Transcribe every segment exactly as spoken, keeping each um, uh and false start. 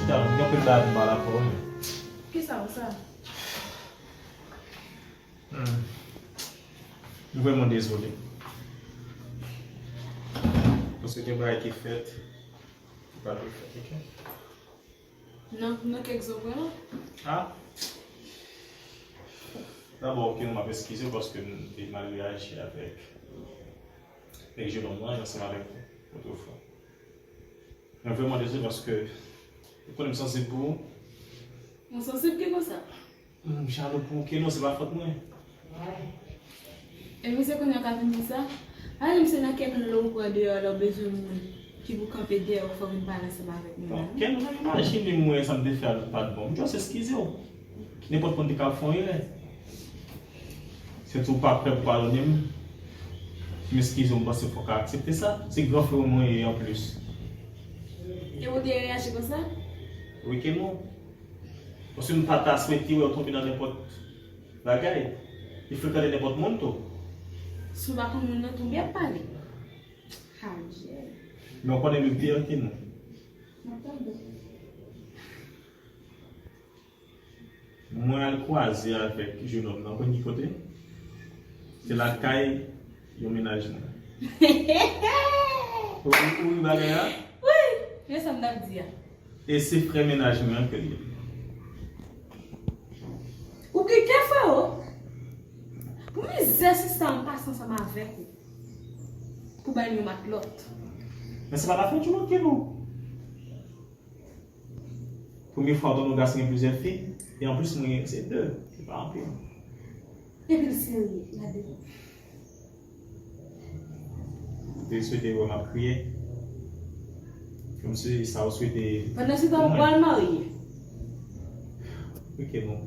Sa, gen anpil bagay pou m pale avè w, wi. Kisa konsa? Hmm. M vrèman dezole. Paske gen bagay ki fèt, ki pa dwe fèt, oke? Nan, nan ki egzanp la? Ah! Dabò, oke, m ap eskize w paske m te mal reyaji avèk, avèk jennonm nan, ansanm avèk ou, otrefwa. Mwen vrèman dezole paske ou konnen m sansib pou ou. Ou sansib ki konsa? M jalou pou ou, Keno, se pa fòt mwen. E misye kounye a ka vin di sa? Pa di m se nan kèk lè ou pran deyò lè w bezwen moun ki pou kanpe dèyè w fè w vin pale ansanm avèk mwen. Bon, Keno, nan imajine mwen sa m te fè a pa t bon. M just eskize w. Nenpòt moun te ka fè yon erè. Sèt ou pa prè pou padone m, m eskize w, m panse fò w ka aksepte sa. Se gran frè w mwen ye anplis. E ou te reyaji konsa? Wi, Keno. Paske m pa ta swete wè w tonbe nan nenpòt bagay. Li frekante nenpòt moun tou. Si w pa konn moun nan tou, byen pale. Adje. Men w konnen m pire ke nou. M ap tande. Mwen al kwaze avèk jennonm nan, ou konn ki kote? Se lakay yon mennaj mwen. Ou, ou, ou ri bagay la? Wi, men sa m t ap di a. E se frè mennaj mwen an ke l ye. Ou gen kè, freo. Pou mizè sista m pase ansanm avèk ou. Pou bay l yon matlòt. Men se pa ta fè djoulo ke nou. Premye fwa w tande yon gason gen plizyè fi, e anplis mwen se de, se pa anpil. Epi l serye, gade. Ou te swete wè m ap kriye? Kòmsi sa ou swete. Pandansetan ou pral marye. Oke, bon.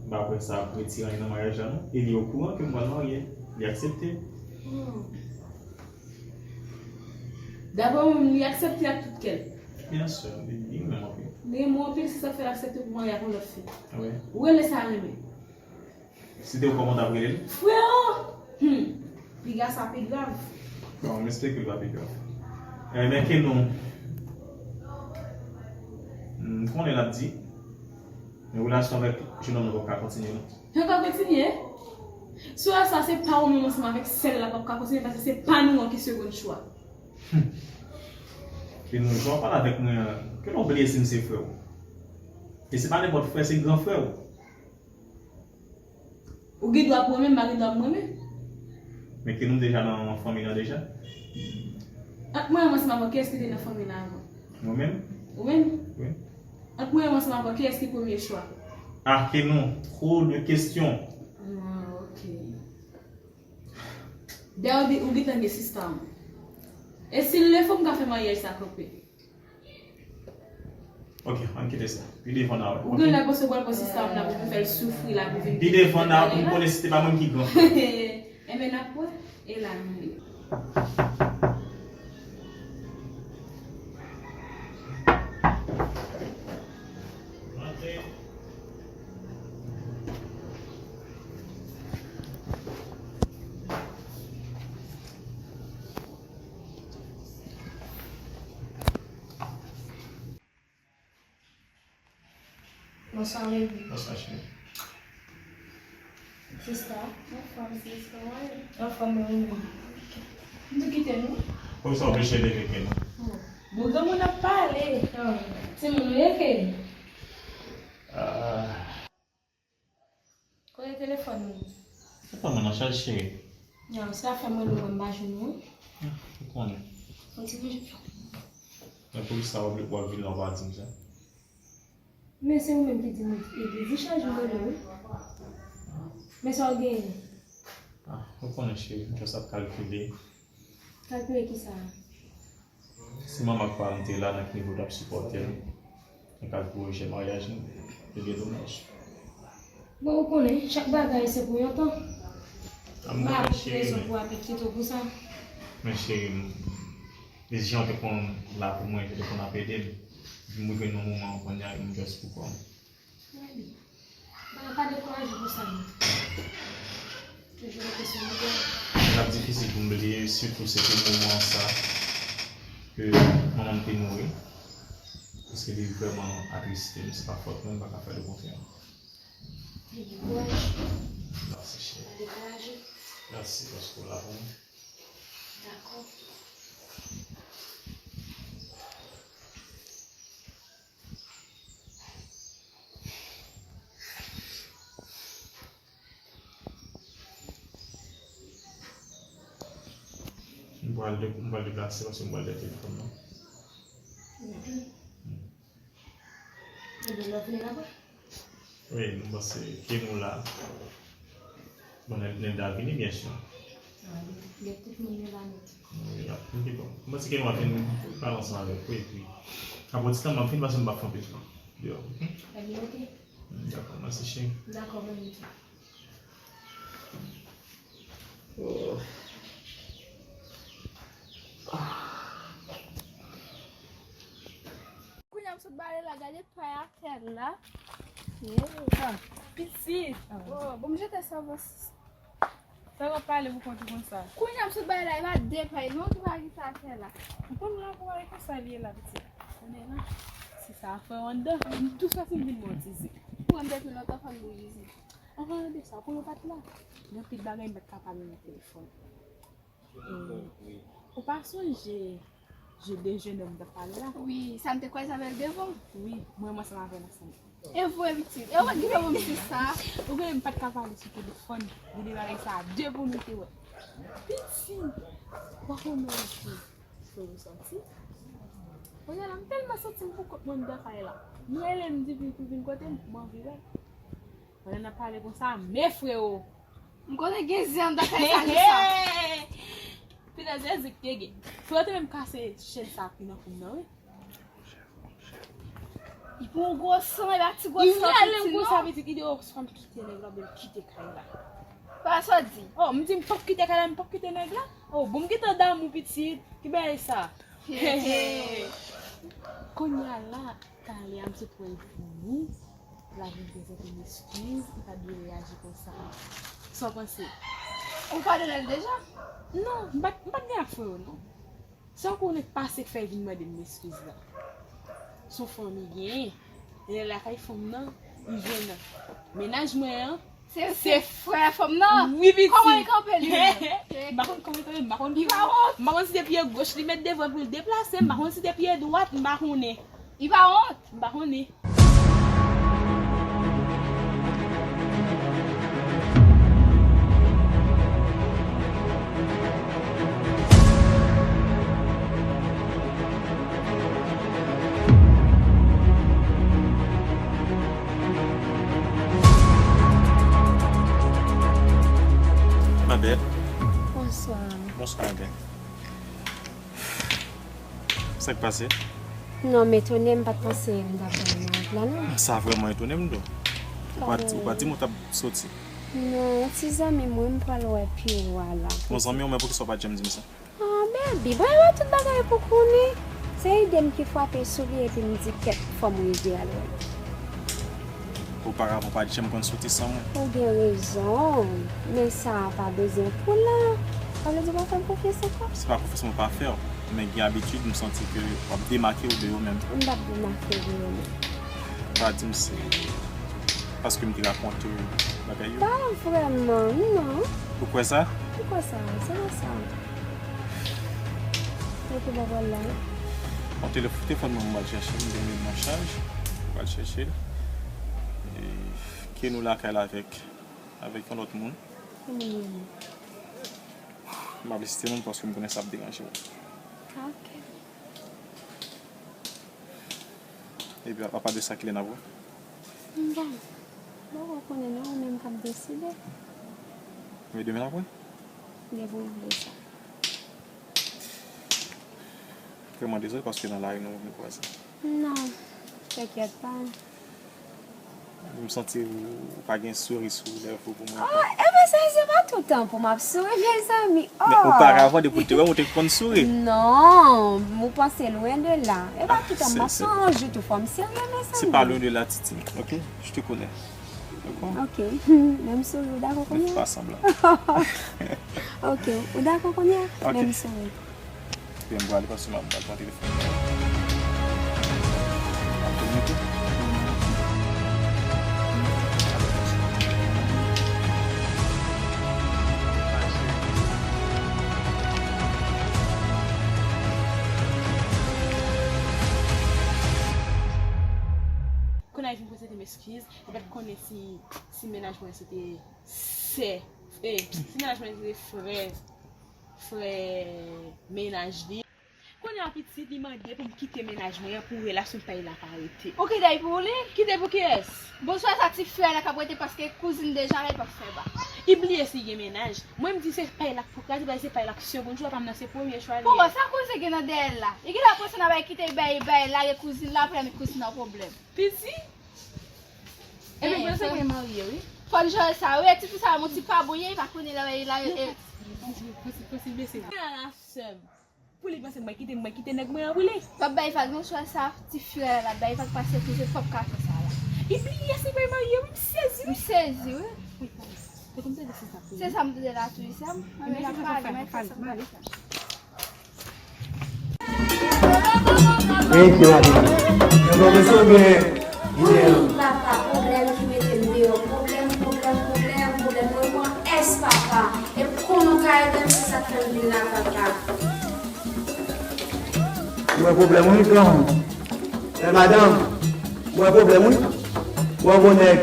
M pa kwè sa ap retire anyen nan maryaj la, non. E li okouran ke m pral marye. Li aksepte. Hmm. Daprè mwen, li aksepte ak tout kè l. Byen si, li, li renmen m anpil. Li renmen w anpil, se sa k fè l aksepte pou marye ak yon lòt fi. Wi. Ou rele sa renmen? Si te ou, kòman w t ap rele l? Freo! Hmm. Piga sa pi grav. Bon, m espere ke l pa pi grav. Eh, men ke nou, m konnen l ap di, men relasyon avèk jennonm nan p ap ka kontinye, non. Yo ka kontinye? Si w wè sa, se pa ou menm ansanm avèk sè l la k ap ka kontinye, paske se pa nou an ki segonn chwa. Ke nou, jan w pale avèk mwen an, ke nou bliye si m se frè w. E se pa nenpòt frè, se gran frè w. Ou gen dwa pou renmen, m pa gen dwa pou renmen. Men ke nou deja nan fanmi lan deja. Ant mwen menm ansanm avè w, kiyès ki te nan fanmi lan avan? Mwen menm? Ou menm? Wi. Ant mwen menm ansanm avè w, kiyès ki premye chwa? Ah, ke nou, trop de questions. Ah, ok. Dayè, ou di, ou gentan gen sista m. E si l leve, m ka fè maryaj sa kanpe. Ok, ann kite sa. Pi devan n a wè. Ou gen lè panse w pral pran sista m nan pou vin fè l soufri la, pou vin. Pi devan n a wè, pou m konnen si se pa mwen ki gran. Enben, n ap wè. E la nou ye. Bonswa, baby. Bonswa, cheri. Sista. Anfòm, sis, kòman w ye? Anfòm, e ou menm? M tou kite nou. Poukisa w oblije leve ke nou? Oh. Bon, granmoun ap pale. Oh. Timoun ou ye ke? Ah. Kote telefòn ou? Se pa mwen nan chaj, cheri. Non, se afè mwen, nou, mwen m pa jwenn ou. Ah, ou konnen. Yon ti bouch. Men poukisa w ap, w ap vin la, w pa di m sa? Men se ou menm ki di m, e, di chaj ou rele, wi. Men sa w genyen? Ah, ou konnen, cheri, m just ap kalkile. Kalkile kisa? Si manman ak papa m te la, nan ki nivo yo t ap sipòte m, nan kad pwojè maryaj nou, se byen domaj. Bon, ou konnen, chak bagay se pou yon tan. Ah, m pa konnen, cheri, rezon men pou w ap enkyete w pou sa. Men cheri, m, e jan w te konn la pou mwen, jan w te konn ap ede m, m rive nan moman an kounye a, m just pou kò m. Baby, pa, pa dekouraje pou sa, non. Toujou rete sou mouvman. L ap difisil pou m bliye, sitou se te moman sa ke manman m te mouri. Paske li vrèman atriste m, se pa fòt mwen, m pa ka fè lekontrè. Li gen kouraj. Mèsi, cheri. Pa dekouraje. Mèsi paske w la pou mwen. Dakò. M pral de-, m pral deplase paske m pral dèyè telefòn nan. Ebyen, lè w vini la, wi, m panse ke nou la. Bon, nèg, nèg la vini, byen si. Ah, gen, gen tout moun yo la nèt. Wi, y ap, m te bon. M panse ke nou ap vin pale ansanm avèk ou, epi apre ti tan, m ap vin paske m p ap fè anpil tan deyò, oke? Ebyen, oke. Dakò, mèsi, cheri. Dakò, menm tou. Oh. Kounye a m sot bale la, gade pay atè la. Epa, pitit. Oh, bon, m jete sa, bon. Sa w ap pale pou kont ou konsa? Kounye a m sot bale la, e pa de pay non ki pa kite atè la. M konn la pou ale konsa li ye la, pitit. Konnen la, se sa frè w anndan. M tou sòti m vin bò ti zen. Mwen m te tou lontan fò m bouyi zen. Anvan de sa, pou yo pa t la, gen anpil bagay m pa t ka pale nan telefòn. E, ou pa sonje je de jennonm m t ap pale la? Wi, sa m te kwaze avè l devan. Wi, mwen menm ansanm avè l ansanm. E vre, pitit. E ou pa t gen pwoblèm sou sa. Ou konnen m pa t ka pale sou telefòn. Gen de bagay sa a de pou nou te wè. Pitit, ou pa konnen ki fè m santi. Kounye a la, m tèlman santi m pou kont mwen anndan kay la. M rele m di pou, pou vin kote m, m anvi wè l. Pandan n ap pale konsa, men freo! M konnen gen zen anndan kay sa, Lisa. Pinèz, se zen k te gen. Freo te menm kase chèn sa ki nan kou m nan, wi. Li pran yon gwo san, li pa ti gwo san, pitit non. Li rele m konsa, pitit, li di, oh, fò m kite nèg la, oubyen m kite kay la. Pa sa w di. Oh, m di, m p ap kite kay la, m p ap kite nèg la. Oh, bon, m gentan damou, pitit. Ki bagay sa? Kounye a la, talè a, m sot wè l vini. L ap vin prezante m eskiz, li pa t dwe reyaji konsa. Sa w panse? Ou padone l deja? Non, m pa t, m pa t gen ak freo, non. Sa w konnen k pase k fè l vin mande m eskiz la? Se yon fanmi genyen. Lè l lakay fanm nan, li jwenn mennaj mwen an. Se, se frè fanm nan? Wi, pitit. Kòman li kanpe li menm? M pa konn kòman li kanpe, m pa konn. Li pa wont? M pa konn si se pye goch li met devan pou l deplase, m pa konn si se pye dwat, m pa konnen. Li pa wont? M pa konnen. Ma belle. Bonsoir. Bonsoir, ma belle. Sa k pase? Non, m etone, m pa t panse m t ap wè w nan wout la, non. Sa vrèman etone m, tou. Ou pa t, ou pa t di m ou t ap soti. Non, yon ti zanmi mwen, m pral wè Piwo a la. Yon zanmi w, men poukisa w pa t janm di m sa? Ah, baby, bay wè tout bagay pou konnen. Se ide m ki frape sou li epi m di, kèt, fò m rive al wè l. Oparavan, w pa t janm konn soti san mwen. Ou gen rezon, men sa a pa bezwen pou la. Sa vle di w pa fè m konfyans ankò? Se pa konfyans mwen pa fè w, men gen abitid, m santi ke w ap demake w de yo menm. M p ap demake w de yo menm. Pa di m se paske m te rakonte w bagay yo. Pa vrèman, non. Ou kwè sa? Ou kwè sa? Se pa sa. Mete bò pral la. Bon, telef-, telefòn mwen, m pral chèche l, m te met nan chaj. M pral chèche l. E, ke nou lakay la avèk, avèk yon lòt moun. Ki moun li ye? M pa vle site non l paske m konnen sa ap deranje w. Ok. Epi, apa de sa, kilè n ap wè? Bon, m poko konnen non, ou menm k ap deside. Men demen n ap wè? Depi w vle sa. Vrèman dezole paske nan lari nou, nou kwaze. Non, tèkyèt pa. M santi ou pa gen souri sou lèv ou pou mwen ankò. Oh, ebyen sa, se pa toutan pou m ap souri, mezanmi. Men oparavan, depi w te wè m, ou te konn souri. Non, ou panse lwen de la. E pa toutan, m ap sonje tou, fò m serye, mezanmi. C'est pas loin de là, Titi. Ok? Je te connais. D'accord? Ok, menm souri, ou dakò kounye a? Ne fais pas semblant. Ok, ou dakò kounye a? Ok. Menm souri. Epi m pral pase m ap bat yon telefòn. Mwen vin prezante m eskiz, li pa t konnen si, si mennaj mwen se te sè, eh, si mennaj mwen se te frè, frè mennaj li. Kounye a pitit li mande pou m kite mennaj mwen an pou relasyon pay la ka rete. Ou kite l pou li? Kite pou kiyès? Bonswa sa ti frè la k ap rete paske kouzin deja la li p ap fè ba. Li bliye si gen mennaj. Mwen m di se pay la k pou kraze, bay se pay la k segonn chwa pa m nan se premye chwa li ye. Poukwa sa kouzin gen nan dèyè l la? Li gentan panse nan bay kite bay bay lage kouzin la pou l met kouzin nan pwoblèm. Piti? Epi mwen se mwen marye wi. Fò l jere sa wi, ti fi sa yon ti pa bon ye, li pa konnen lè l la. Posib, posib, posib, mesye. Ala sè m. Pou li panse mwen kite, mwen kite nèg mwen an pou li. W ap bay vag non swa sa ti frè la bay vag pase kouzin p ap ka fè sa la. Li bliye se mwen marye wi, m sezi wi. M sezi wi. Wi, pale. Se kòmsi se sa. Se sa m tande la tou wi sè m. Anben n ap pale, mwen fè sa m pale. Thank you, Adi. Yo pwofesè oubyen Ginevra? Papa, pwoblèm ki mete m deyò. Pwoblèm, pwoblèm, pwoblèm, pwoblèm. Mwen pran S papa. E pou nou ka ede m, se sa k fè m vin la, papa. Mwen pwoblèm wi, granmoun. Bèl madanm, mwen pwoblèm wi. Mwen gon nèg.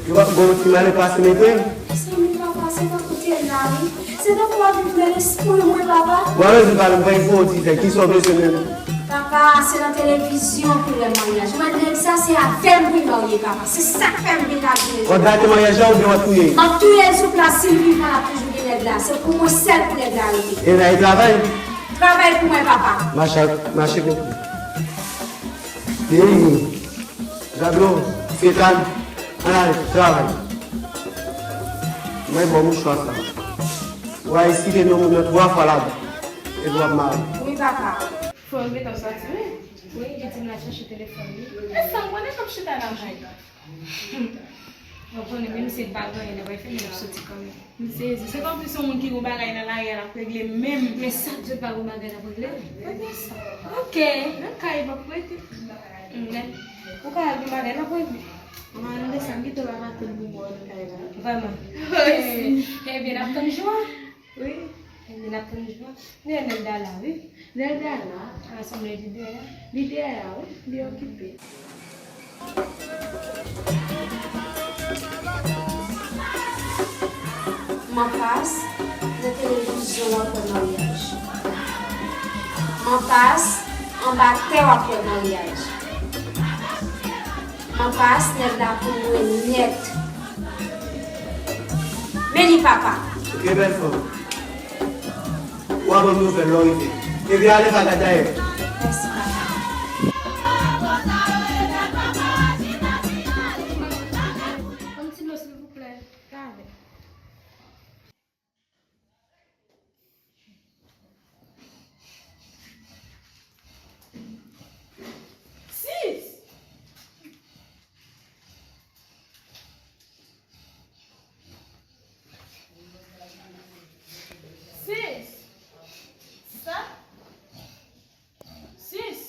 Yo pa gon ti male pase mete. Mezanmi papa, se tankou te la wi. Se tankou w ap viv nan lespri mwen papa. Mwen rezon pale m pa gen pou yon ti fè. Kisa w bezwen menm? Papa, se nan televizyon pou lè maryaj. Mwen nèg sa se avè m pou l marye papa. Se sa k fè m vin la vin. W ap gate maryaj la oubyen w ap touye l? M ap touye l sou plas si l vivan l ap toujou gen nèg la. Se pou mwen sèl pou nèg la rete. E la e travay? Travay pou mwen papa. Mache, mache konpli. Peyi nou. Jablo, Setan, ann ale, travay. Mwen ba w mouchwa sa. W a esplike non moun nan twa fwa ladan. Epi w ap mare. Wi, papa. Fò m gentan sòti, wi. Wi, li di m l al chache telefòn li. E sa m konnen k ap chita nan kay. Ou konnen, menm si l pa gen anyen, l ap fè men l ap soti kanmenm. M sezi. Se kòmsi se yon moun ki gon bagay nan lari a l ap regle menm. Men sa k di w pa gon bagay l ap regle? Regle sa. Ok, nan kay p ap rete. Men, ou ka al gon bagay l ap regle. Mwen desann kite w ap atann pou mwen nan kay la. Vrèman? Wi. Ebyen, n ap tann jou a. Wi. Ebyen, n ap tann jou a. Nènèl Dala, wi. Nènèl Dala? A, sanble li dèyè. Li dèyè a, wi. Li okipe. Manpas, nan televizyon w ap wè maryaj. Manpas, anba tè w ap wè maryaj. Manpas, nèg la pou mwen nèt. Men li papa. Ok, bèl fanm. W a ban m nouvèl lè w rive. Ebyen, ale bagay dayè. Mèsi, papa. Yon ti dlo, silvouplè. Talè. Sis! Sis! Sista? Sis!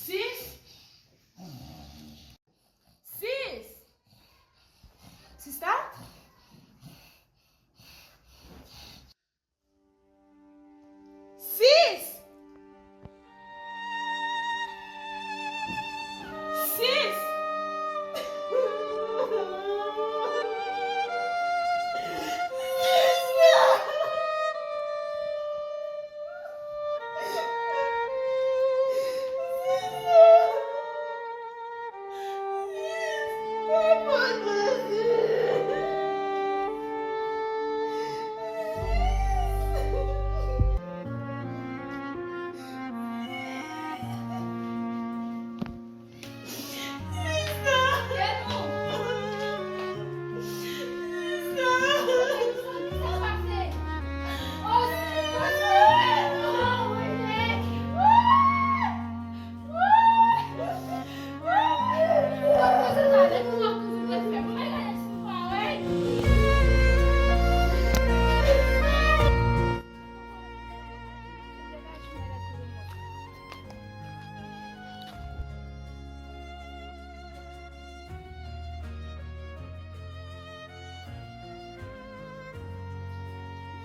Sis! Sis! Sista? Sis! Sis!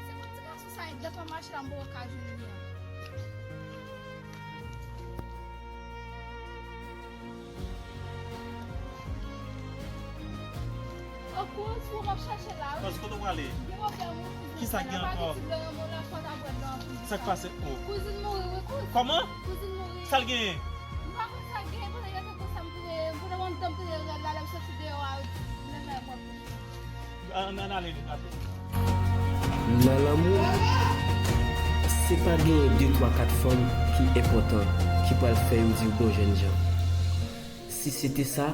Se pou ti gason sa, e dèpan mache la, m poko ka jwenn li an. Kouz, pou m ap chache la, wi. Kouz, kote w prale? Gen w ap fè moun kouz. Kisa gen ankò? Sa k pase? Oh. Kouzin mouri, wi, kouz. Kòman? Kouzin mouri. Sa l genyen? M pa konn sa l genyen, pandan y ap konsa, m tou rele, m pandan m ap tann tou rele la, lè m soti deyò a, lè m la m ap Ann ale vit, ale. Nan lanmou, se pa genyen de, twa, kat fanm ki enpòtan ki pral fè yo di w bon jènjan. Si se te sa,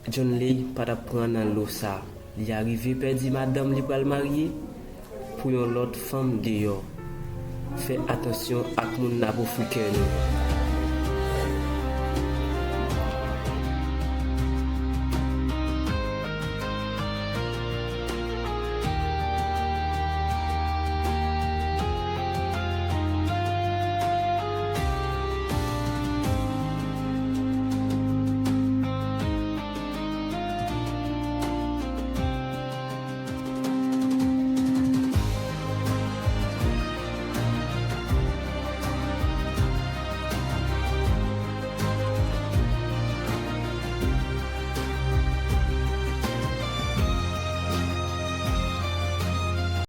John Lay pa t ap pran nan lo sa. Li arive pèdi madanm li pral marye pou yon lòt fanm deyò. Fè atansyon ak moun Nabofriken yo.